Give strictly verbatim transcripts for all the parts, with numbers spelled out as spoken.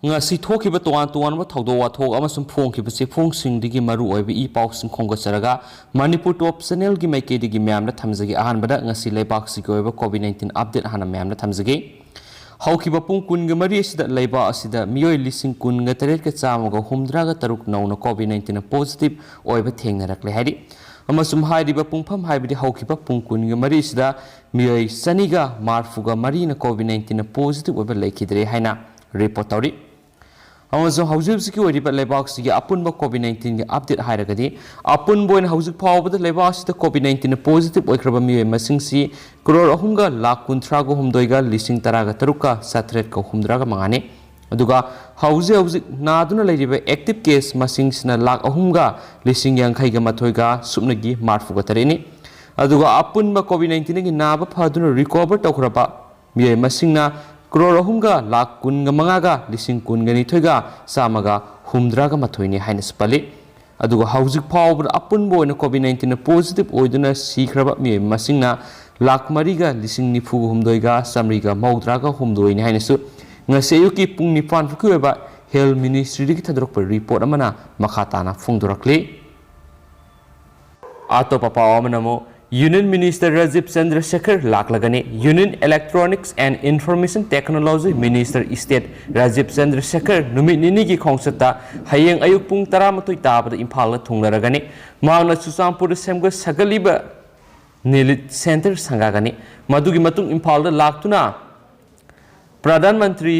ꯉꯁꯤ ꯊꯣꯛꯈꯤꯕ ꯇꯣꯉꯥꯟ ꯇꯣꯉꯥꯟꯕ ꯊꯧꯗꯣꯛ ꯋꯥꯊꯣꯛ ꯑꯃꯁꯨꯡ ꯐꯣꯡꯈꯤꯕ ꯆꯦꯐꯣꯡꯁꯤꯡꯗꯒꯤ ꯃꯔꯨ ꯑꯣꯏꯕ ꯏ ꯄꯥꯎꯁꯤꯡ ꯈꯣꯝꯒꯠꯆꯔꯒ ꯃꯅꯤꯄꯨꯔ ꯇꯣꯞ ꯆꯦꯅꯦꯜꯒꯤ ꯃꯥꯏꯀꯩꯗꯒꯤ ꯃꯌꯥꯝꯗ ꯊꯝꯖꯒꯦ꯫ ꯑꯍꯥꯟꯕꯗ ꯉꯁꯤ ꯂꯩꯕꯥꯛꯁꯤꯒꯤ ꯑꯣꯏꯕ ꯀꯣꯚꯤꯗ ꯅꯥꯏꯟꯇꯤꯟ ꯑꯞꯗꯦꯠ ꯍꯥꯟꯅ ꯃꯌꯥꯝꯗ ꯊꯝꯖꯒꯦ꯫ ꯍꯧꯈꯤꯕ ꯄꯨꯡ ꯀꯨꯟꯒ ꯃꯔꯤ ꯑꯁꯤꯗ ꯂꯩꯕꯥꯛ ꯑꯁꯤꯗ ꯃꯤꯑꯣꯏ ꯂꯤꯁꯤꯡ ꯀꯨꯟꯒ ꯇꯔꯦꯠꯀ ꯆꯥꯝꯃꯒ ꯍꯨꯝꯗ꯭ꯔꯥꯒ ꯇꯔꯨꯛ ꯅꯧꯅ ꯀꯣꯚꯤꯗ ꯅꯥꯏꯟꯇꯤꯟ ꯄꯣꯖꯤꯇꯤꯚ ꯑꯣꯏꯕ ꯊꯦꯡꯅꯔꯛꯂꯦ ꯍꯥꯏꯔꯤ꯫ ꯑꯃꯁꯨꯡ ꯍꯥꯏꯔꯤꯕ ꯄꯨꯡꯐꯝ, ꯍꯥꯏꯕꯗꯤ ꯍꯧꯈꯤꯕ ꯄꯨꯡ ꯀꯨꯟꯒ ꯃꯔꯤ ꯑꯁꯤꯗ ꯃꯤꯑꯣꯏ ꯆꯅꯤꯒ ꯃꯔꯤꯐꯨꯒ ꯃꯔꯤꯅ ꯀꯣꯚꯤꯗ ꯅꯥꯏꯟꯇꯤꯟ ꯄꯣꯖꯤꯇꯤꯚ ꯑꯣꯏꯕ ꯂꯩꯈꯤꯗ꯭ꯔꯦ ꯍꯥꯏꯅ ꯔꯤꯄꯣꯔꯠ ꯇꯧꯔꯤ꯫ ꯑꯃꯁꯨꯡ ꯍꯧꯖꯤꯛ ꯍꯧꯖꯤꯛꯀꯤ ꯑꯣꯏꯔꯤꯕ ꯂꯩꯕꯥꯛꯁꯤꯒꯤ ꯑꯄꯨꯟꯕ ꯀꯣꯚꯤꯗ ꯅꯥꯏꯟꯇꯤꯟꯒꯤ ꯑꯞꯗꯦꯠ ꯍꯥꯏꯔꯒꯗꯤ, ꯑꯄꯨꯟꯕ ꯑꯣꯏꯅ ꯍꯧꯖꯤꯛ ꯐꯥꯎꯕꯗ ꯂꯩꯕꯥꯛ ꯑꯁꯤꯗ ꯀꯣꯚꯤꯗ ꯅꯥꯏꯟꯇꯤꯟ ꯄꯣꯖꯤꯇꯤꯚ ꯑꯣꯏꯈ꯭ꯔꯕ ꯃꯤꯑꯣꯏ ꯃꯁꯤꯡꯁꯤ ꯀ꯭ꯔꯣꯔ ꯑꯍꯨꯝꯒ ꯂꯥꯈ ꯀꯨꯟꯊ꯭ꯔꯥꯒ ꯍꯨꯝꯗꯣꯏꯒ ꯂꯤꯁꯤꯡ ꯇꯔꯥꯒ ꯇꯔꯨꯛꯀ ꯆꯥꯇ꯭ꯔꯦꯠꯀ ꯍꯨꯝꯗ꯭ꯔꯥꯒ ꯃꯉꯥꯅꯤ꯫ ꯑꯗꯨꯒ ꯍꯧꯖꯤꯛ ꯍꯧꯖꯤꯛ ꯅꯥꯗꯨꯅ ꯂꯩꯔꯤꯕ ꯑꯦꯛꯇꯤꯚ ꯀꯦꯁ ꯃꯁꯤꯡꯁꯤꯅ ꯂꯥꯈ ꯑꯍꯨꯝꯒ ꯂꯤꯁꯤꯡ ꯌꯥꯡꯈꯩꯒ ꯃꯥꯊꯣꯏꯒ ꯁꯨꯞꯅꯒꯤ ꯃꯔꯤꯐꯨꯒ ꯇꯔꯦꯠꯅꯤ꯫ ꯑꯗꯨꯒ ꯑꯄꯨꯟꯕ ꯀꯣꯚꯤꯗ ꯅꯥꯏꯟꯇꯤꯟꯒꯤ ꯅꯥꯕ ꯐꯗꯨꯅ ꯔꯤꯀꯣꯚꯔ ꯇꯧꯈ꯭ꯔꯕ ꯃꯤꯑꯣꯏ ꯃꯁꯤꯡꯅ ꯀ꯭ꯔꯣꯔ ꯑꯍꯨꯝꯒ ꯂꯥꯈ ꯀꯨꯟꯒ ꯃꯉꯥꯒ ꯂꯤꯁꯤꯡ ꯀꯨꯟꯒ ꯅꯤꯊꯣꯏꯒ ꯆꯥꯝꯃꯒ ꯍꯨꯝꯗ꯭ꯔꯥꯒ ꯃꯥꯊꯣꯏꯅꯤ ꯍꯥꯏꯅꯁꯨ ꯄꯜꯂꯤ꯫ ꯑꯗꯨꯒ ꯍꯧꯖꯤꯛ ꯐꯥꯎꯕꯗ ꯑꯄꯨꯟꯕ ꯑꯣꯏꯅ ꯀꯣꯚꯤꯗ ꯅꯥꯏꯟꯇꯤꯟ ꯄꯣꯖꯤꯇꯤꯚ ꯑꯣꯏꯗꯨꯅ ꯁꯤꯈ꯭ꯔꯕ ꯃꯤꯑꯣꯏ ꯃꯁꯤꯡꯅ ꯂꯥꯈ ꯃꯔꯤꯒ ꯂꯤꯁꯤꯡ ꯅꯤꯐꯨꯒ ꯍꯨꯝꯗꯣꯏꯒ ꯆꯥꯃꯔꯤꯒ ꯃꯧꯗ꯭ꯔꯥꯒ ꯍꯨꯝꯗꯣꯏꯅꯤ ꯍꯥꯏꯅꯁꯨ ꯉꯁꯤ ꯑꯌꯨꯛꯀꯤ ꯄꯨꯡ ꯅꯤꯄꯥꯟ ꯐꯥꯎꯀꯤ ꯑꯣꯏꯕ ꯍꯦꯜꯊ ꯃꯤꯅꯤꯁꯇ꯭ꯔꯤꯗꯒꯤ ꯊꯥꯗꯣꯔꯛꯄ ꯔꯤꯄꯣꯔꯠ ꯑꯃꯅ ꯃꯈꯥ ꯇꯥꯅ ꯐꯣꯡꯗꯣꯔꯛꯂꯤ꯫ ꯑꯇꯣꯞꯄ ꯄꯥꯎ ꯑꯃꯅ ꯑꯃꯨꯛ ꯌꯨꯅꯤꯌꯟ ꯃꯤꯅꯤꯁꯇꯔ ꯔꯥꯖꯤꯕ ꯆꯟꯗ꯭ꯔ ꯁꯦꯈꯔ ꯂꯥꯛꯂꯒꯅꯤ꯫ Union electronics and information technology minister state Rajeev Chandra Shekhar ꯅꯨꯃꯤꯠ ꯅꯤꯅꯤꯒꯤ ꯈꯣꯡꯆꯠꯇ ꯍꯌꯦꯡ ꯑꯌꯨꯛ ꯄꯨꯡ ꯇꯔꯥꯃꯥꯊꯣꯏ ꯇꯥꯕꯗ ꯏꯝꯐꯥꯜꯗ ꯊꯨꯡꯂꯔꯒꯅꯤ꯫ ꯃꯍꯥꯛꯅ ꯆꯨꯔꯆꯥꯟꯄꯨꯔꯗ ꯁꯦꯝꯒꯠ ꯁꯥꯒꯠꯂꯤꯕ ꯅꯤꯂꯤꯠ ꯁꯦꯟꯇꯔ ꯁꯪꯒꯥꯒꯅꯤ꯫ ꯃꯗꯨꯒꯤ ꯃꯇꯨꯡ ꯏꯝꯐꯥꯜꯗ ꯂꯥꯛꯇꯨꯅ ꯄ꯭ꯔꯙꯥꯟ ꯃꯟꯇ꯭ꯔꯤ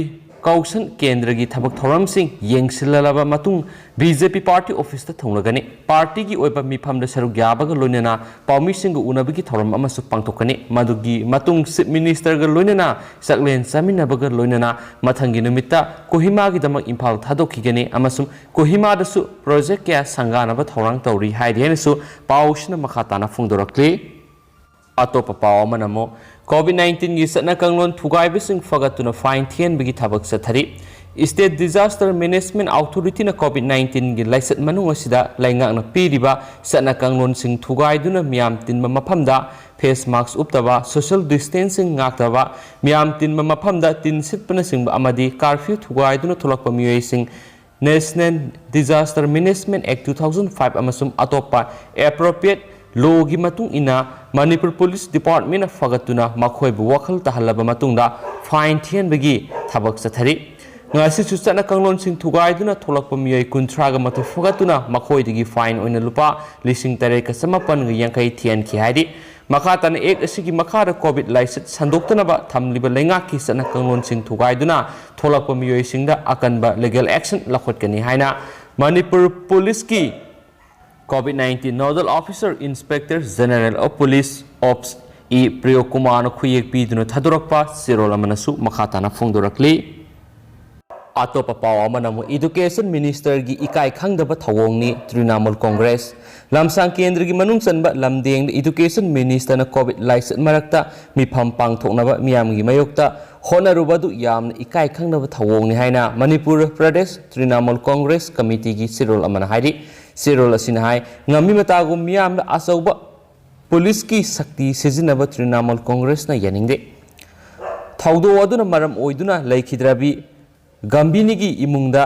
ꯀꯧꯁꯟ ꯀꯦꯟꯗ꯭ꯔꯒꯤ ꯊꯕꯛ ꯊꯧꯔꯝꯁꯤꯡ ꯌꯦꯡꯁꯤꯜꯂꯕ ꯃꯇꯨꯡ ꯕꯤ ꯖꯦ ꯄꯤ ꯄꯥꯔꯇꯤ ꯑꯣꯐꯤꯁꯇ ꯊꯨꯡꯂꯒꯅꯤ꯫ ꯄꯥꯔꯇꯤꯒꯤ ꯑꯣꯏꯕ ꯃꯤꯐꯝꯗ ꯁꯔꯨꯛ ꯌꯥꯕꯒ ꯂꯣꯏꯅꯅ ꯄꯥꯎꯃꯤꯁꯤꯡꯒ ꯎꯅꯕꯒꯤ ꯊꯧꯔꯝ ꯑꯃꯁꯨ ꯄꯥꯡꯊꯣꯛꯀꯅꯤ꯫ ꯃꯗꯨꯒꯤ ꯃꯇꯨꯡ ꯆꯤꯐ ꯃꯤꯅꯤꯁꯇꯔꯒ ꯂꯣꯏꯅꯅ ꯆꯥꯛꯂꯦꯟ ꯆꯥꯃꯤꯟꯅꯕꯒ ꯂꯣꯏꯅꯅ ꯃꯊꯪꯒꯤ ꯅꯨꯃꯤꯠꯇ ꯀꯣꯍꯤꯃꯥꯒꯤꯗꯃꯛ ꯏꯝꯐꯥꯜ ꯊꯥꯗꯣꯛꯈꯤꯒꯅꯤ ꯑꯃꯁꯨꯡ ꯀꯣꯍꯤꯃꯥꯗꯁꯨ ꯄ꯭ꯔꯣꯖꯦꯛ ꯀꯌꯥ ꯁꯪꯒꯥꯅꯕ ꯊꯧꯔꯥꯡ ꯇꯧꯔꯤ ꯍꯥꯏꯔꯤ ꯍꯥꯏꯅꯁꯨ ꯄꯥꯎꯁꯤꯅ ꯃꯈꯥ ꯇꯥꯅ ꯐꯣꯡꯗꯣꯔꯛꯂꯤ꯫ ꯑꯇꯣꯞꯄ ꯄꯥꯎ ꯑꯃꯅ ꯑꯃꯨꯛ ꯀꯣꯚꯤꯗ ꯅꯥꯏꯟꯇꯤꯟꯒꯤ ꯆꯠꯅ ꯀꯥꯡꯂꯣꯟ ꯊꯨꯒꯥꯏꯕꯁꯤꯡ ꯐꯒꯠꯇꯨꯅ ꯐꯥꯏꯟ ꯊꯤꯍꯟꯕꯒꯤ ꯊꯕꯛ ꯆꯠꯊꯔꯤ꯫ State Disaster Management Authority-ꯅ COVID nineteen-ꯒꯤ ꯂꯥꯏꯆꯠ ꯃꯅꯨꯡ ꯑꯁꯤꯗ ꯂꯩꯉꯥꯛꯅ ꯄꯤꯔꯤꯕ ꯆꯠꯅ ꯀꯥꯡꯂꯣꯟꯁꯤꯡ ꯊꯨꯒꯥꯏꯗꯨꯅ ꯃꯤꯌꯥꯝ ꯇꯤꯟꯕ ꯃꯐꯝꯗ face mask ꯎꯞꯇꯕ, social distancing ꯉꯥꯛꯇꯕ, ꯃꯤꯌꯥꯝ ꯇꯤꯟꯕ ꯃꯐꯝꯗ ꯇꯤꯟ ꯁꯤꯠꯄꯅꯆꯤꯡꯕ ꯑꯃꯗꯤ curfew ꯊꯨꯒꯥꯏꯗꯨꯅ ꯊꯣꯛꯂꯛꯄ ꯃꯤꯑꯣꯏꯁꯤꯡ National Disaster Management Act two thousand five ꯑꯃꯁꯨꯡ ꯑꯇꯣꯞꯄ appropriate law-ꯒꯤ ꯃꯇꯨꯡ ꯏꯟꯅ ꯃꯅꯤꯄꯨꯔ Police Department-ꯅ ꯐꯒꯠꯇꯨꯅ ꯃꯈꯣꯏꯕꯨ ꯋꯥꯈꯜ ꯇꯥꯍꯜꯂꯕ ꯃꯇꯨꯡꯗ fine ꯊꯤꯍꯟꯕꯒꯤ ꯊꯕꯛ ꯆꯠꯊꯔꯤ꯫ ꯉꯁꯤꯁꯨ ꯆꯠꯅ ꯀꯥꯡꯂꯣꯟꯁꯤꯡ ꯊꯨꯒꯥꯏꯗꯨꯅ ꯊꯣꯛꯂꯛꯄ ꯃꯤꯑꯣꯏ ꯀꯨꯟꯊ꯭ꯔꯥꯒ ꯃꯥꯊꯣꯏ ꯐꯒꯠꯇꯨꯅ ꯃꯈꯣꯏꯗꯒꯤ fine ꯑꯣꯏꯅ ꯂꯨꯄꯥ ꯂꯤꯁꯤꯡ ꯇꯔꯦꯠꯀ ꯆꯃꯥꯄꯟꯒ ꯌꯥꯡꯈꯩ ꯊꯤꯍꯟꯈꯤ ꯍꯥꯏꯔꯤ꯫ ꯃꯈꯥ ꯇꯥꯅ Act ꯑꯁꯤꯒꯤ ꯃꯈꯥꯗ COVID ꯂꯥꯏꯆꯠ ꯁꯟꯗꯣꯛꯇꯅꯕ ꯊꯝꯂꯤꯕ ꯂꯩꯉꯥꯛꯀꯤ ꯆꯠꯅ ꯀꯥꯡꯂꯣꯟꯁꯤꯡ ꯊꯨꯒꯥꯏꯗꯨꯅ ꯊꯣꯛꯂꯛꯄ ꯃꯤꯑꯣꯏꯁꯤꯡꯗ ꯑꯀꯟꯕ legal action ꯂꯧꯈꯠꯀꯅꯤ ꯍꯥꯏꯅ ꯃꯅꯤꯄꯨꯔ Police-ꯀꯤ COVID nineteen Nodal Officer, Inspector General of Police, Ops, I Priyo ꯀꯨꯃꯥꯔꯅ ꯈꯨꯌꯦꯛ ꯄꯤꯗꯨꯅ ꯊꯥꯗꯣꯔꯛꯄ ꯆꯦꯔꯣꯜ ꯑꯃꯅꯁꯨ ꯃꯈꯥ ꯇꯥꯅ ꯐꯣꯡꯗꯣꯔꯛꯂꯤ꯫ ꯑꯇꯣꯞꯄ ꯄꯥꯎ ꯑꯃꯅ ꯑꯃꯨꯛ Education Minister-ꯒꯤ ꯏꯀꯥꯏ ꯈꯪꯗꯕ ꯊꯧꯑꯣꯡꯅꯤ ꯇ꯭ꯔꯤꯅꯥꯃꯨꯜ ꯀꯣꯡꯒ꯭ꯔꯦꯁ꯫ ꯂꯝꯁꯥꯡ ꯀꯦꯟꯗ꯭ꯔꯒꯤ ꯃꯅꯨꯡ ꯆꯟꯕ ꯂꯝꯗꯦꯡꯗ Education Minister-ꯅ COVID ꯂꯥꯏꯆꯠ ꯃꯔꯛꯇ ꯃꯤꯐꯝ ꯄꯥꯡꯊꯣꯛꯅꯕ ꯃꯤꯌꯥꯝꯒꯤ ꯃꯥꯌꯣꯛꯇ ꯍꯣꯠꯅꯔꯨꯕ ꯑꯗꯨ ꯌꯥꯝꯅ ꯏꯀꯥꯏ ꯈꯪꯗꯕ ꯊꯧꯑꯣꯡꯅꯤ ꯍꯥꯏꯅ ꯃꯅꯤꯄꯨꯔ ꯄ꯭ꯔꯗꯦꯁ ꯇ꯭ꯔꯤꯅꯥꯃꯨꯜ ꯀꯣꯡꯒ꯭ꯔꯦꯁ ꯀꯃꯤꯇꯤꯒꯤ ꯆꯦꯔꯣꯜ ꯑꯃꯅ ꯍꯥꯏꯔꯤ꯫ ꯆꯦꯔꯣꯜ ꯑꯁꯤꯅ ꯍꯥꯏ, ꯉꯝꯃꯤ ꯃꯇꯥꯒꯨꯝ ꯃꯤꯌꯥꯝꯗ ꯑꯆꯧꯕ ꯄꯨꯂꯤꯁꯀꯤ ꯁꯛꯇꯤ ꯁꯤꯖꯤꯟꯅꯕ ꯇ꯭ꯔꯤꯅꯥꯃꯨꯜ ꯀꯣꯡꯒ꯭ꯔꯦꯁꯅ ꯌꯥꯅꯤꯡꯗꯦ꯫ ꯊꯧꯗꯣꯛ ꯑꯗꯨꯅ ꯃꯔꯝ ꯑꯣꯏꯗꯨꯅ ꯂꯩꯈꯤꯗ꯭ꯔꯕꯤ ꯒꯝꯚꯤꯅꯤꯒꯤ ꯏꯃꯨꯡꯗ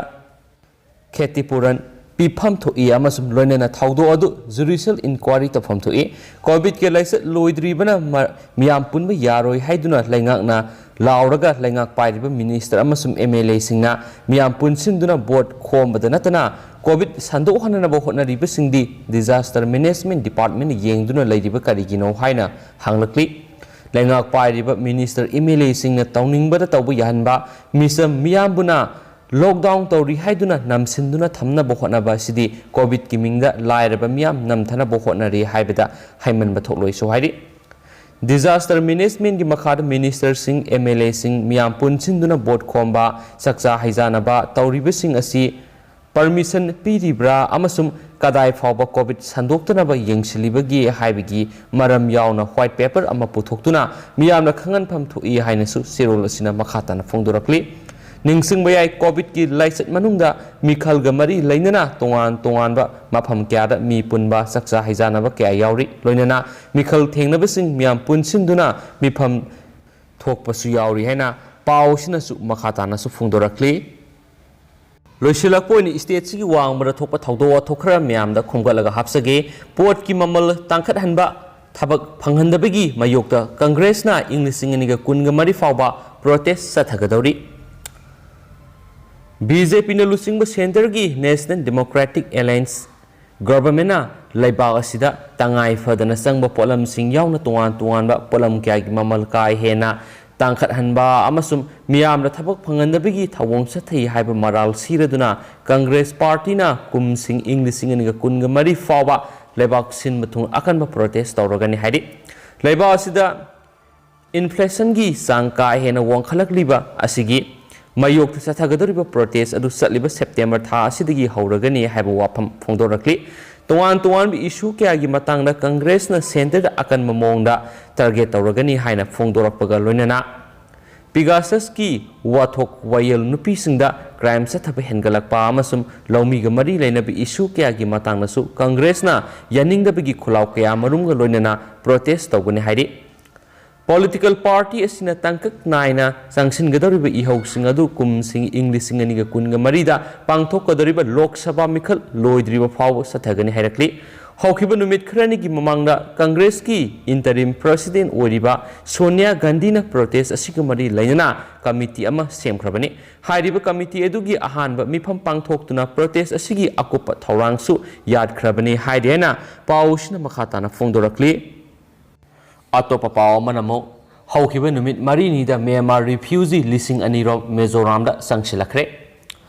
ꯈꯦꯇꯤꯄꯨꯔꯟ ꯄꯤꯐꯝ ꯊꯣꯛꯏ ꯑꯃꯁꯨꯡ ꯂꯣꯏꯅꯅ ꯊꯧꯗꯣꯛ ꯑꯗꯨ judicial inquiry ꯇꯧꯐꯝ ꯊꯣꯛꯏ꯫ COVID-ꯀꯤ ꯂꯥꯏꯆꯠ ꯂꯣꯏꯗ꯭ꯔꯤꯕꯅ ꯃ-, ꯃꯤꯌꯥꯝ ꯄꯨꯟꯕ ꯌꯥꯔꯣꯏ ꯍꯥꯏꯗꯨꯅ ꯂꯩꯉꯥꯛꯅ ꯂꯥꯎꯔꯒ ꯂꯩꯉꯥꯛ ꯄꯥꯏꯔꯤꯕ minister ꯑꯃꯁꯨꯡ MLA-ꯁꯤꯡꯅ ꯃꯤꯌꯥꯝ ꯄꯨꯟꯁꯤꯟꯗꯨꯅ vote ꯈꯣꯝꯕꯗ ꯅꯠꯇꯅ COVID ꯁꯟꯗꯣꯛꯍꯟꯅꯅꯕ ꯍꯣꯠꯅꯔꯤꯕꯁꯤꯡꯗꯤ Disaster Management Department-ꯅ ꯌꯦꯡꯗꯨꯅ ꯂꯩꯔꯤꯕ ꯀꯔꯤꯒꯤꯅꯣ ꯍꯥꯏꯅ ꯍꯪꯂꯛꯂꯤ꯫ ꯂꯩꯉꯥꯛ ꯄꯥꯏꯔꯤꯕ minister, MLA-ꯁꯤꯡꯅ ꯇꯧꯅꯤꯡꯕꯗ ꯇꯧꯕ ꯌꯥꯍꯟꯕ, ꯃꯤꯆꯝ ꯃꯤꯌꯥꯝꯕꯨꯅ lockdown ꯇꯧꯔꯤ ꯍꯥꯏꯗꯨꯅ ꯅꯝꯁꯤꯟꯗꯨꯅ ꯊꯝꯅꯕ ꯍꯣꯠꯅꯕ ꯑꯁꯤꯗꯤ COVID-ꯀꯤ ꯃꯤꯡꯗ ꯂꯥꯏꯔꯕ ꯃꯤꯌꯥꯝ ꯅꯝꯊꯅꯕ ꯍꯣꯠꯅꯔꯤ ꯍꯥꯏꯕꯗ ꯍꯥꯏꯃꯟꯕ ꯊꯣꯛꯂꯣꯏꯁꯨ ꯍꯥꯏꯔꯤ꯫ Disaster Management-ꯀꯤ ꯃꯈꯥꯗ minister-ꯁꯤꯡ, MLA-ꯁꯤꯡ ꯃꯤꯌꯥꯝ ꯄꯨꯟꯁꯤꯟꯗꯨꯅ vote ꯈꯣꯝꯕ, ꯆꯥꯛꯆꯥ ꯍꯩꯖꯥꯅꯕ ꯇꯧꯔꯤꯕꯁꯤꯡ ꯑꯁꯤ permission ꯄꯤꯔꯤꯕ꯭ꯔꯥ ꯑꯃꯁꯨꯡ ꯀꯗꯥꯏ ꯐꯥꯎꯕ COVID ꯁꯟꯗꯣꯛꯇꯅꯕ ꯌꯦꯡꯁꯤꯜꯂꯤꯕꯒꯦ ꯍꯥꯏꯕꯒꯤ ꯃꯔꯝ ꯌꯥꯎꯅ white paper ꯑꯃ ꯄꯨꯊꯣꯛꯇꯨꯅ ꯃꯤꯌꯥꯝꯅ ꯈꯪꯍꯟꯐꯝ ꯊꯣꯛꯏ ꯍꯥꯏꯅꯁꯨ ꯆꯦꯔꯣꯜ ꯑꯁꯤꯅ ꯃꯈꯥ ꯇꯥꯅ ꯐꯣꯡꯗꯣꯔꯛꯂꯤ꯫ ꯅꯤꯡꯁꯤꯡꯕ ꯌꯥꯏ, ꯀꯣꯚꯤꯗꯀꯤ ꯂꯥꯏꯆꯠ ꯃꯅꯨꯡꯗ ꯃꯤꯈꯜꯒ ꯃꯔꯤ ꯂꯩꯅꯅ ꯇꯣꯉꯥꯟ ꯇꯣꯉꯥꯟꯕ ꯃꯐꯝ ꯀꯌꯥꯗ ꯃꯤ ꯄꯨꯟꯕ, ꯆꯥꯛꯆꯥ ꯍꯩꯖꯥꯅꯕ ꯀꯌꯥ ꯌꯥꯎꯔꯤ꯫ ꯂꯣꯏꯅꯅ ꯃꯤꯈꯜ ꯊꯦꯡꯅꯕꯁꯤꯡ ꯃꯤꯌꯥꯝ ꯄꯨꯟꯁꯤꯟꯗꯨꯅ ꯃꯤꯐꯝ ꯊꯣꯛꯄꯁꯨ ꯌꯥꯎꯔꯤ ꯍꯥꯏꯅ ꯄꯥꯎ ꯑꯁꯤꯅꯁꯨ ꯃꯈꯥ ꯇꯥꯅꯁꯨ ꯐꯣꯡꯗꯣꯔꯛꯂꯤ꯫ ꯂꯣꯏꯁꯤꯜꯂꯛꯄ ꯑꯣꯏꯅ stateꯁꯤꯒꯤ ꯋꯥꯡꯃꯗ ꯊꯣꯛꯄ ꯊꯧꯗꯣꯛ ꯋꯥꯊꯣꯛ ꯈꯔ ꯃꯌꯥꯝꯗ ꯈꯣꯝꯒꯠꯂꯒ ꯍꯥꯞꯆꯒꯦ꯫ ꯄꯣꯠꯀꯤ ꯃꯃꯜ ꯇꯥꯡꯈꯠꯍꯟꯕ, ꯊꯕꯛ ꯐꯪꯍꯟꯗꯕꯒꯤ ꯃꯥꯌꯣꯛꯇ ꯀꯪꯒ꯭ꯔꯦꯁꯅ ꯏꯪ ꯂꯤꯁꯤꯡ ꯑꯅꯤꯒ ꯀꯨꯟꯒ ꯃꯔꯤ ꯐꯥꯎꯕ protest ꯆꯠꯊꯒꯗꯧꯔꯤ꯫ BJPꯅ ꯂꯨꯆꯤꯡꯕ centreꯒꯤ National Democratic Alliance governmentꯅ ꯂꯩꯕꯥꯛ ꯑꯁꯤꯗ ꯇꯉꯥꯏ ꯐꯗꯅ ꯆꯪꯕ ꯄꯣꯠꯂꯝꯁꯤꯡ ꯌꯥꯎꯅ ꯇꯣꯉꯥꯟ ꯇꯣꯉꯥꯟꯕ ꯄꯣꯠꯂꯝ ꯀꯌꯥꯒꯤ ꯃꯃꯜ ꯀꯥ ꯍꯦꯟꯅ ꯇꯥꯡꯈꯠꯍꯟꯕ ꯑꯃꯁꯨꯡ ꯃꯤꯌꯥꯝꯗ ꯊꯕꯛ ꯐꯪꯍꯟꯗꯕꯒꯤ ꯊꯧꯑꯣꯡ ꯆꯠꯊꯩ ꯍꯥꯏꯕ ꯃꯔꯥꯜ ꯁꯤꯔꯗꯨꯅ ꯀꯪꯒ꯭ꯔꯦꯁ ꯄꯥꯔꯇꯤꯅ ꯀꯨꯝꯁꯤꯡ ꯏꯪ ꯂꯤꯁꯤꯡ ꯑꯅꯤꯒ ꯀꯨꯟꯒ ꯃꯔꯤ ꯐꯥꯎꯕ ꯂꯩꯕꯥꯛ ꯁꯤꯟꯕ ꯊꯨꯡꯅ ꯑꯀꯟꯕ protest ꯇꯧꯔꯒꯅꯤ ꯍꯥꯏꯔꯤ꯫ ꯂꯩꯕꯥꯛ ꯑꯁꯤꯗ inflationꯒꯤ ꯆꯥꯡ ꯀꯥ ꯍꯦꯟꯅ ꯋꯥꯡꯈꯠꯂꯛꯂꯤꯕ ꯑꯁꯤꯒꯤ ꯃꯥꯌꯣꯛꯇ ꯆꯠꯊꯒꯗꯧꯔꯤꯕ protest ꯑꯗꯨ ꯆꯠꯂꯤꯕ September ꯊꯥ ꯑꯁꯤꯗꯒꯤ ꯍꯧꯔꯒꯅꯤ ꯍꯥꯏꯕ ꯋꯥꯐꯝ ꯐꯣꯡꯗꯣꯔꯛꯂꯤ꯫ ꯇꯣꯉꯥꯟ ꯇꯣꯉꯥꯟꯕ issue ꯀꯌꯥꯒꯤ ꯃꯇꯥꯡꯗ ꯀꯪꯒ꯭ꯔꯦꯁꯅ centreꯗ ꯑꯀꯟꯕ ꯃꯑꯣꯡꯗ target ꯇꯧꯔꯒꯅꯤ ꯍꯥꯏꯅ ꯐꯣꯡꯗꯣꯔꯛꯄꯒ ꯂꯣꯏꯅꯅ Pegasusꯀꯤ ꯋꯥꯊꯣꯛ ꯋꯥꯌꯦꯜ, ꯅꯨꯄꯤꯁꯤꯡꯗ crime ꯆꯠꯊꯕ ꯍꯦꯟꯒꯠꯂꯛꯄ ꯑꯃꯁꯨꯡ ꯂꯧꯃꯤꯒ ꯃꯔꯤ ꯂꯩꯅꯕ issue ꯀꯌꯥꯒꯤ ꯃꯇꯥꯡꯗꯁꯨ ꯀꯪꯒ꯭ꯔꯦꯁꯅ ꯌꯥꯅꯤꯡꯗꯕꯒꯤ ꯈꯣꯜꯂꯥꯎ ꯀꯌꯥ ꯃꯔꯨꯝꯒ ꯂꯣꯏꯅꯅ protest ꯇꯧꯒꯅꯤ ꯍꯥꯏꯔꯤ꯫ Political party ꯑꯁꯤꯅ ꯇꯥꯡꯀꯛ ꯅꯥꯏꯅ ꯆꯪꯁꯤꯟꯒꯗꯧꯔꯤꯕ ꯏꯍꯧꯁꯤꯡ ꯑꯗꯨ ꯀꯨꯝꯁꯤꯡ ꯏꯪ ꯂꯤꯁꯤꯡ ꯑꯅꯤꯒ ꯀꯨꯟꯒ ꯃꯔꯤꯗ ꯄꯥꯡꯊꯣꯛꯀꯗꯧꯔꯤꯕ ꯂꯣꯛ ꯁꯚꯥ ꯃꯤꯈꯜ ꯂꯣꯏꯗ꯭ꯔꯤꯕ ꯐꯥꯎꯕ ꯆꯠꯊꯒꯅꯤ ꯍꯥꯏꯔꯛꯂꯤ꯫ ꯍꯧꯈꯤꯕ ꯅꯨꯃꯤꯠ ꯈꯔꯅꯤꯒꯤ ꯃꯃꯥꯡꯗ ꯀꯪꯒ꯭ꯔꯦꯁꯀꯤ interim president ꯑꯣꯏꯔꯤꯕ ꯁꯣꯅꯤꯌꯥ ꯒꯥꯟꯙꯤꯅ protest ꯑꯁꯤꯒ ꯃꯔꯤ ꯂꯩꯅꯅ committee ꯑꯃ ꯁꯦꯝꯈ꯭ꯔꯕꯅꯤ꯫ ꯍꯥꯏꯔꯤꯕ committee ꯑꯗꯨꯒꯤ ꯑꯍꯥꯟꯕ ꯃꯤꯐꯝ ꯄꯥꯡꯊꯣꯛꯇꯨꯅ protest ꯑꯁꯤꯒꯤ ꯑꯀꯨꯞꯄ ꯊꯧꯔꯥꯡꯁꯨ ꯌꯥꯠꯈ꯭ꯔꯕꯅꯤ ꯍꯥꯏꯔꯤ ꯍꯥꯏꯅ ꯄꯥꯎ ꯑꯁꯤꯅ ꯃꯈꯥ ꯇꯥꯅ ꯐꯣꯡꯗꯣꯔꯛꯂꯤ꯫ ꯑꯇꯣꯞꯄ ꯄꯥꯎ ꯑꯃꯅ ꯑꯃꯨꯛ, ꯍꯧꯈꯤꯕ ꯅꯨꯃꯤꯠ ꯃꯔꯤꯅꯤꯗ ꯃ꯭ꯌꯥꯟꯃꯥꯔ refugee ꯂꯤꯁꯤꯡ ꯑꯅꯤ ꯔꯣꯝ ꯃꯤꯖꯣꯔꯥꯝꯗ ꯆꯪꯁꯤꯜꯂꯛꯈ꯭ꯔꯦ꯫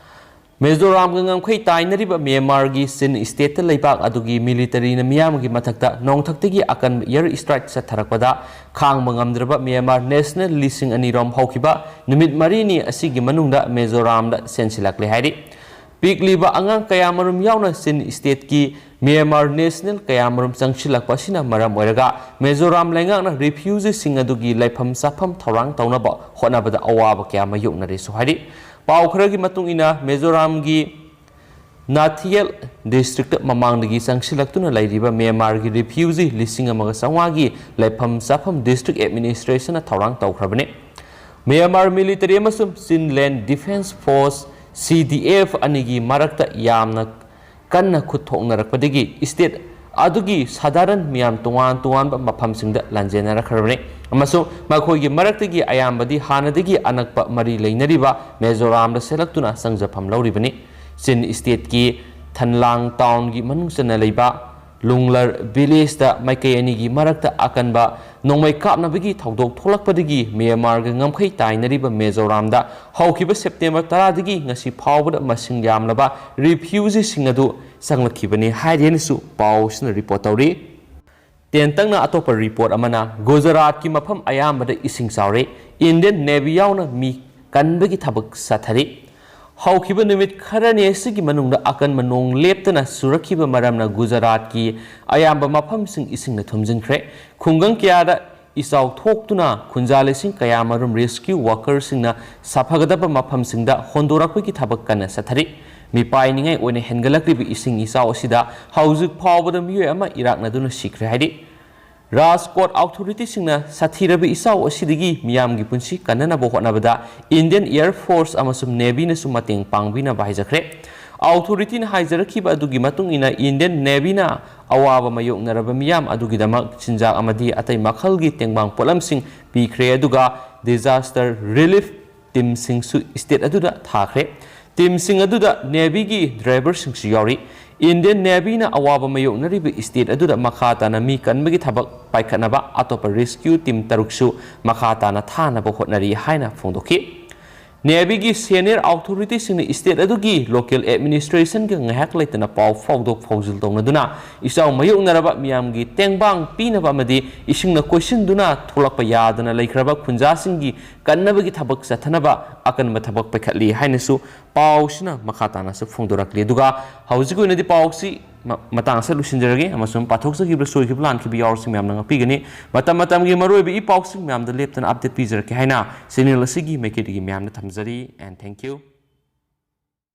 ꯃꯤꯖꯣꯔꯥꯝꯒ ꯉꯝꯈꯩ ꯇꯥꯏꯅꯔꯤꯕ ꯃ꯭ꯌꯥꯟꯃꯥꯔꯒꯤ ꯆꯤꯟ stateꯇ ꯂꯩꯕꯥꯛ ꯑꯗꯨꯒꯤ militaryꯅ ꯃꯤꯌꯥꯝꯒꯤ ꯃꯊꯛꯇ ꯅꯣꯡꯊꯛꯇꯒꯤ ꯑꯀꯟꯕ air strike ꯆꯠꯊꯔꯛꯄꯗ ꯈꯥꯡꯕ ꯉꯝꯗ꯭ꯔꯕ ꯃ꯭ꯌꯥꯟꯃꯥꯔ national ꯂꯤꯁꯤꯡ ꯑꯅꯤ ꯔꯣꯝ ꯍꯧꯈꯤꯕ ꯅꯨꯃꯤꯠ ꯃꯔꯤꯅꯤ ꯑꯁꯤꯒꯤ ꯃꯅꯨꯡꯗ ꯃꯤꯖꯣꯔꯥꯝꯗ ꯆꯦꯟꯁꯤꯜꯂꯛꯂꯦ ꯍꯥꯏꯔꯤ꯫ ꯄꯤꯛꯂꯤꯕ ꯑꯉꯥꯡ ꯀꯌꯥꯃꯔꯨꯝ ꯌꯥꯎꯅ ꯆꯤꯟ stateꯀꯤ ꯃ꯭ꯌꯥꯟꯃꯥꯔ national ꯀꯌꯥꯃꯔꯨꯝ ꯆꯪꯁꯤꯜꯂꯛꯄ ꯑꯁꯤꯅ ꯃꯔꯝ ꯑꯣꯏꯔꯒ ꯃꯤꯖꯣꯔꯥꯝ ꯂꯩꯉꯥꯛꯅ refugeeꯁꯤꯡ ꯑꯗꯨꯒꯤ ꯂꯩꯐꯝ ꯆꯥꯐꯝ ꯊꯧꯔꯥꯡ ꯇꯧꯅꯕ ꯍꯣꯠꯅꯕꯗ ꯑꯋꯥꯕ ꯀꯌꯥ ꯃꯥꯌꯣꯛꯅꯔꯦꯁꯨ ꯍꯥꯏꯔꯤ꯫ ꯄꯥꯎ ꯈꯔꯒꯤ ꯃꯇꯨꯡ ꯏꯟꯅ, ꯃꯤꯖꯣꯔꯥꯝꯒꯤ ꯅꯥꯊꯤꯌꯦꯜ ꯗꯤꯁꯇ꯭ꯔꯤꯛꯇ ꯃꯃꯥꯡꯗꯒꯤ ꯆꯪꯁꯤꯜꯂꯛꯇꯨꯅ ꯂꯩꯔꯤꯕ ꯃ꯭ꯌꯥꯟꯃꯥꯔꯒꯤ ꯔꯤꯐ꯭ꯌꯨꯖꯤ ꯂꯤꯁꯤꯡ ꯑꯃꯒ ꯆꯥꯝꯃꯉꯥꯒꯤ ꯂꯩꯐꯝ ꯆꯥꯐꯝ ꯗꯤꯁꯇ꯭ꯔꯤꯛ ꯑꯦꯗꯃꯤꯅꯤꯁꯇ꯭ꯔꯦꯁꯟꯅ ꯊꯧꯔꯥꯡ ꯇꯧꯈ꯭ꯔꯕꯅꯤ꯫ ꯃ꯭ꯌꯥꯟꯃꯥꯔ ꯃꯤꯂꯤꯇꯔꯤ ꯑꯃꯁꯨꯡ ꯆꯤꯟꯂꯦꯟ ꯗꯤꯐꯦꯟꯁ ꯐꯣꯔꯁ, ꯁꯤ ꯗꯤ ꯑꯦꯐ, ꯑꯅꯤꯒꯤ ꯃꯔꯛꯇ ꯌꯥꯝꯅ ꯀꯟꯅ ꯈꯨꯠ ꯊꯣꯛꯅꯔꯛꯄꯗꯒꯤ ꯁ꯭ꯇꯦꯠ ꯑꯗꯨꯒꯤ ꯁꯥꯗꯥꯔꯟ ꯃꯤꯌꯥꯝ ꯇꯣꯉꯥꯟ ꯇꯣꯉꯥꯟꯕ ꯃꯐꯝꯁꯤꯡꯗ ꯂꯥꯟꯖꯦꯟꯅꯔꯛꯈ꯭ꯔꯕꯅꯤ, ꯑꯃꯁꯨꯡ ꯃꯈꯣꯏꯒꯤ ꯃꯔꯛꯇꯒꯤ ꯑꯌꯥꯝꯕꯗꯤ ꯍꯥꯟꯅꯗꯒꯤ ꯑꯅꯛꯄ ꯃꯔꯤ ꯂꯩꯅꯔꯤꯕ ꯃꯤꯖꯣꯔꯥꯝꯗ ꯆꯦꯜꯂꯛꯇꯨꯅ ꯆꯪꯖꯐꯝ ꯂꯧꯔꯤꯕꯅꯤ꯫ ꯆꯤꯟ ꯁ꯭ꯇꯦꯠꯀꯤ ꯊꯟꯂꯥꯡ ꯇꯥꯎꯟꯒꯤ ꯃꯅꯨꯡ ꯆꯟꯅ ꯂꯩꯕ ꯂꯨꯡꯂꯔ ꯚꯤꯂꯦꯖꯇ ꯃꯥꯏꯀꯩ ꯑꯅꯤꯒꯤ ꯃꯔꯛꯇ ꯑꯀꯟꯕ ꯅꯣꯡꯃꯩ ꯀꯥꯞꯅꯕꯒꯤ ꯊꯧꯗꯣꯛ ꯊꯣꯛꯂꯛꯄꯗꯒꯤ ꯃ꯭ꯌꯥꯟꯃꯥꯔꯒ ꯉꯝꯈꯩ ꯇꯥꯏꯅꯔꯤꯕ ꯃꯤꯖꯣꯔꯥꯝꯗ ꯍꯧꯈꯤꯕ ꯁꯦꯞꯇꯦꯝꯕꯔ ꯇꯔꯥꯗꯒꯤ ꯉꯁꯤ ꯐꯥꯎꯕꯗ ꯃꯁꯤꯡ ꯌꯥꯝꯂꯕ ꯔꯤꯐ꯭ꯌꯨꯖꯤꯁꯤꯡ ꯑꯗꯨ ꯆꯪꯂꯛꯈꯤꯕꯅꯤ ꯍꯥꯏꯔꯦꯅꯁꯨ ꯄꯥꯎꯁꯤꯅ ꯔꯤꯄꯣꯔꯠ ꯇꯧꯔꯤ꯫ ꯇꯦꯟꯇꯛꯅ ꯑꯇꯣꯞꯄ ꯔꯤꯄꯣꯔꯠ ꯑꯃꯅ, ꯒꯨꯖꯔꯥꯠꯀꯤ ꯃꯐꯝ ꯑꯌꯥꯝꯕꯗ ꯏꯁꯤꯡ ꯆꯥꯎꯔꯦ, ꯏꯟꯗꯤꯌꯟ ꯅꯦꯚꯤ ꯌꯥꯎꯅ ꯃꯤ ꯀꯟꯕꯒꯤ ꯊꯕꯛ ꯆꯠꯊꯔꯤ꯫ ꯍꯧꯈꯤꯕ ꯅꯨꯃꯤꯠ ꯈꯔꯅꯤ ꯑꯁꯤꯒꯤ ꯃꯅꯨꯡꯗ ꯑꯀꯟꯕ ꯅꯣꯡ ꯂꯦꯞꯇꯅ ꯆꯨꯔꯛꯈꯤꯕ ꯃꯔꯝꯅ ꯒꯨꯖꯔꯥꯠꯀꯤ ꯑꯌꯥꯝꯕ ꯃꯐꯝꯁꯤꯡ ꯏꯁꯤꯡꯅ ꯊꯨꯝꯖꯤꯟꯈ꯭ꯔꯦ꯫ ꯈꯨꯡꯒꯪ ꯀꯌꯥꯗ ꯏꯆꯥꯎ ꯊꯣꯛꯇꯨꯅ ꯈꯨꯟꯖꯥ ꯂꯤꯁꯤꯡ ꯀꯌꯥꯃꯔꯨꯝ ꯔꯦꯁꯀ꯭ꯌꯨ ꯋꯥꯀꯔꯁꯤꯡꯅ ꯁꯥꯐꯒꯗꯕ ꯃꯐꯝꯁꯤꯡꯗ ꯍꯣꯟꯗꯣꯔꯛꯄꯒꯤ ꯊꯕꯛ ꯀꯟꯅ ꯆꯠꯊꯔꯤ꯫ ꯃꯤꯄꯥꯏꯅꯤꯡꯉꯥꯏ ꯑꯣꯏꯅ ꯍꯦꯟꯒꯠꯂꯛꯂꯤꯕ ꯏꯁꯤꯡ ꯏꯆꯥꯎ ꯑꯁꯤꯗ ꯍꯧꯖꯤꯛ ꯐꯥꯎꯕꯗ ꯃꯤꯑꯣꯏ ꯑꯃ ꯏꯔꯥꯛꯅꯗꯨꯅ ꯁꯤꯈ꯭ꯔꯦ ꯍꯥꯏꯔꯤ꯫ ꯔꯥꯖꯀꯣꯠ ꯑꯣꯊꯣꯔꯤꯇꯤꯁꯤꯡꯅ ꯁꯥꯊꯤꯔꯕ ꯏꯆꯥꯎ ꯑꯁꯤꯗꯒꯤ ꯃꯤꯌꯥꯝꯒꯤ ꯄꯨꯟꯁꯤ ꯀꯟꯅꯅꯕ ꯍꯣꯠꯅꯕꯗ ꯏꯟꯗꯤꯌꯟ ꯑꯦꯌꯔ ꯐꯣꯔꯁ ꯑꯃꯁꯨꯡ ꯅꯦꯚꯤꯅꯁꯨ ꯃꯇꯦꯡ ꯄꯥꯡꯕꯤꯅꯕ ꯍꯥꯏꯖꯈ꯭ꯔꯦ꯫ ꯑꯣꯊꯣꯔꯤꯇꯤꯅ ꯍꯥꯏꯖꯔꯛꯈꯤꯕ ꯑꯗꯨꯒꯤ ꯃꯇꯨꯡ ꯏꯟꯅ, ꯏꯟꯗꯤꯌꯟ ꯅꯦꯚꯤꯅ ꯑꯋꯥꯕ ꯃꯥꯌꯣꯛꯅꯔꯕ ꯃꯤꯌꯥꯝ ꯑꯗꯨꯒꯤꯗꯃꯛ ꯆꯤꯟꯖꯥꯛ ꯑꯃꯗꯤ ꯑꯇꯩ ꯃꯈꯜꯒꯤ ꯇꯦꯡꯕꯥꯡ ꯄꯣꯠꯂꯝꯁꯤꯡ ꯄꯤꯈ꯭ꯔꯦ, ꯑꯗꯨꯒ ꯗꯤꯖꯥꯁꯇꯔ ꯔꯤꯂꯤꯐ ꯇꯤꯝꯁꯤꯡꯁꯨ ꯁ꯭ꯇꯦꯠ ꯑꯗꯨꯗ ꯊꯥꯈ꯭ꯔꯦ꯫ ꯇꯤꯝꯁꯤꯡ ꯑꯗꯨꯗ ꯅꯦꯚꯤꯒꯤ ꯗ꯭ꯔꯥꯏꯚꯔꯁꯤꯡꯁꯨ ꯌꯥꯎꯔꯤ꯫ ꯏꯟꯗꯤꯌꯟ ꯅꯦꯚꯤꯅ ꯑꯋꯥꯕ ꯃꯥꯌꯣꯛꯅꯔꯤꯕ ꯁ꯭ꯇꯦꯠ ꯑꯗꯨꯗ ꯃꯈꯥ ꯇꯥꯅ ꯃꯤ ꯀꯟꯕꯒꯤ ꯊꯕꯛ ꯄꯥꯏꯈꯠꯅꯕ ꯑꯇꯣꯞꯄ ꯔꯦꯁꯀ꯭ꯌꯨ ꯇꯤꯝ ꯇꯔꯨꯛꯁꯨ ꯃꯈꯥ ꯇꯥꯅ ꯊꯥꯅꯕ ꯍꯣꯠꯅꯔꯤ ꯍꯥꯏꯅ ꯐꯣꯡꯗꯣꯛꯈꯤ꯫ ꯅꯦꯚꯤꯒꯤ ꯁꯦꯅꯤꯌꯔ ꯑꯣꯊꯣꯔꯤꯇꯤꯁꯤꯡꯅ ꯁ꯭ꯇꯦꯠ ꯑꯗꯨꯒꯤ ꯂꯣꯀꯦꯜ ꯑꯦꯗꯃꯤꯅꯤꯁꯇ꯭ꯔꯦꯁꯟꯒ ꯉꯥꯏꯍꯥꯛ ꯂꯩꯇꯅ ꯄꯥꯎ ꯐꯥꯎꯗꯣꯛ ꯐꯥꯎꯖꯤꯜ ꯇꯧꯅꯗꯨꯅ ꯏꯆꯥꯎ ꯃꯥꯌꯣꯛꯅꯔꯕ ꯃꯤꯌꯥꯝꯒꯤ ꯇꯦꯡꯕꯥꯡ ꯄꯤꯅꯕ ꯑꯃꯗꯤ ꯏꯁꯤꯡꯅ ꯀꯣꯏꯁꯤꯟꯗꯨꯅ ꯊꯣꯛꯂꯛꯄ ꯌꯥꯗꯅ ꯂꯩꯈ꯭ꯔꯕ ꯈꯨꯟꯖꯥꯁꯤꯡꯒꯤ ꯀꯟꯅꯕꯒꯤ ꯊꯕꯛ ꯆꯠꯊꯅꯕ ꯑꯀꯟꯕ ꯊꯕꯛ ꯄꯥꯏꯈꯠꯂꯤ ꯍꯥꯏꯅꯁꯨ ꯄꯥꯎꯁꯤꯅ ꯃꯈꯥ ꯇꯥꯅꯁꯨ ꯐꯣꯡꯗꯣꯔꯛꯂꯤ꯫ ꯑꯗꯨꯒ ꯍꯧꯖꯤꯛ ꯑꯣꯏꯅꯗꯤ ꯄꯥꯎꯁꯤ ꯃ-, ꯃꯇꯥꯡ ꯑꯁꯤꯗ ꯂꯣꯏꯁꯤꯟꯖꯔꯒꯦ, ꯑꯃꯁꯨꯡ ꯄꯥꯊꯣꯛꯆꯈꯤꯕ ꯁꯣꯏꯈꯤꯕ ꯂꯥꯟꯈꯤꯕ ꯌꯥꯎꯔꯁꯨ ꯃꯌꯥꯝꯅ ꯉꯥꯛꯄꯤꯒꯅꯤ꯫ ꯃꯇꯝ ꯃꯇꯝꯒꯤ ꯃꯔꯨꯑꯣꯏꯕ ꯏ ꯄꯥꯎꯁꯤꯡ ꯃꯌꯥꯝꯗ ꯂꯦꯞꯇꯅ update ꯄꯤꯖꯔꯛꯀꯦ ꯍꯥꯏꯅ channel ꯑꯁꯤꯒꯤ ꯃꯥꯏꯀꯩꯗꯒꯤ ꯃꯌꯥꯝꯅ ꯊꯝꯖꯔꯤ, and thank you꯫